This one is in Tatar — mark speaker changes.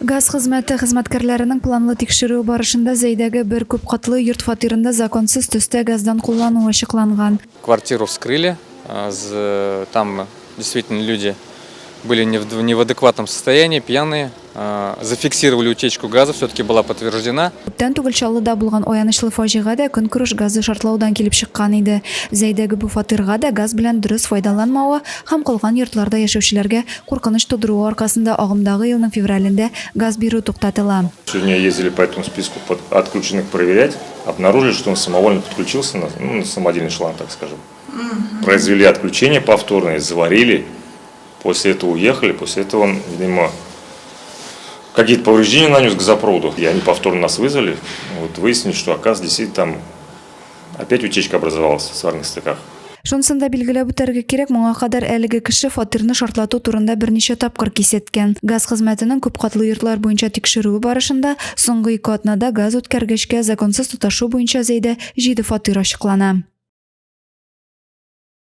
Speaker 1: Газ хезмәте хезмәткәрләренең планлы тикшерүе барышында Зәйдәге бер күпкатлы йорт фатирында законсыз төстә газдан куллану ачыкланган.
Speaker 2: Квартиру вскрыли, там действительно люди были не в адекватном состоянии, пьяные. Зафиксировали утечку газа, все-таки была подтверждена.
Speaker 1: Күптән түгел Чаллыда булган аянычлы фаҗига дә көнкүреш газы шартлаудан килеп чыккан иде. Зәйдәге бу фатирга да газ белән дөрес файдаланмавы һәм калган йортларда яшәүчеләргә куркыныч тудыруы аркасында агымдагы елның февралендә газ бирү туктатыла.
Speaker 3: Сегодня ездили по этому списку отключенных проверять, обнаружили, что он самовольно подключился на, ну, на самодельный шланг, так скажем. Произвели отключение повторное, заварили, после этого уехали, после этого он, видимо, какие-то повреждения нанес газопроводу. И они повторно нас вызвали, вот выяснили, что, оказывается, действительно там опять утечка образовалась в сварных стыках.
Speaker 1: Шунысын да билгеләп үтәргә кирәк, моңа кадәр әлеге кеше фатирны шартлату турында берничә тапкыр кисәткән. Газ хезмәтенең күпкатлы йортлар буенча тикшерүе барышында соңгы ике атнада газ үткәргечкә законсыз тоташу буенча Зәйдә җиде фатир ачыклана.